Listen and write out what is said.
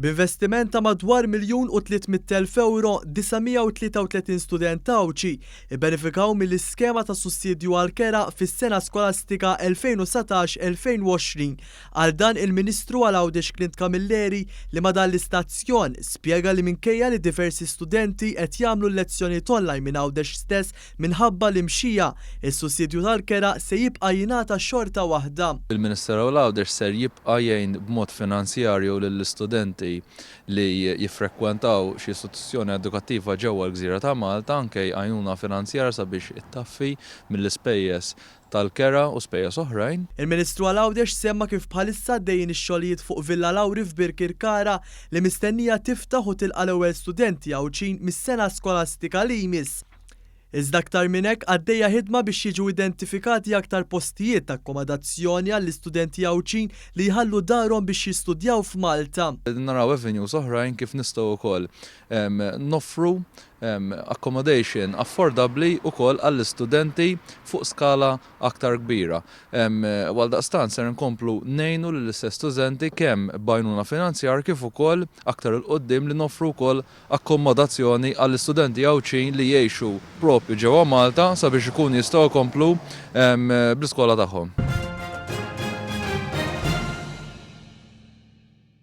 B'investiment ta' madwar €1,300,000, 933 student Għawdxi ibbenefikaw mill-iskema ta' sussidju għall-kera fis-sena skolastika 2019-2020. Qal dan il-Ministru għal Għawdex Clint Camilleri li ma' dan l-istazzjon spjega li minkejja li diversi studenti qed jagħmlu l-lezzjonijiet online minn Għawdex stess Minħabba l-imxija, is-sussidju tal-kera se jibqa' jingħata xorta waħda. Il-Ministeru għal Għawdex ser jibqa' jgħin b'mod finanzjarju lill-istudenti li jiffrekwentaw xi istituzzjoni edukattiva ġewwa l-gżira ta' Malta anke għajnuna finanzjarja sabiex ittaffi mill-ispejjeż tal-kera u spejjeż oħrajn. Il-Ministru għal Għawdex semma kif bħalissa għaddejjin ix-xogħlijiet fuq Villa Lauri f'Birkirkara li mistennija tiftaħ u tilqa' l-ewwel studenti Għawdxin mis-sena skolastika li jmiss. Iżda aktar minn hekk għaddejja ħidma biex jiġu identifikati aktar postijiet ta' akkomodazzjoni għall-istudenti Għawdxin li jħallu darhom biex jistudjaw f'Malta. Qegħdin naraw avenues oħrajn kif nistgħu wkoll noffru accommodation affordabbli wkoll għall-istudenti fuq skala aktar kbira. U għaldaqstant ser inkomplu ngħinu lill-istess studenti kemm b'għajnuna finanzjarja kif ukoll aktar 'il quddiem li noffru wkoll akkommodazzjoni għall-istudenti Għawdxin li jgħixu proprju ġewwa Malta sabiex ikunu jistgħu jkomplu bl-iskola tagħhom.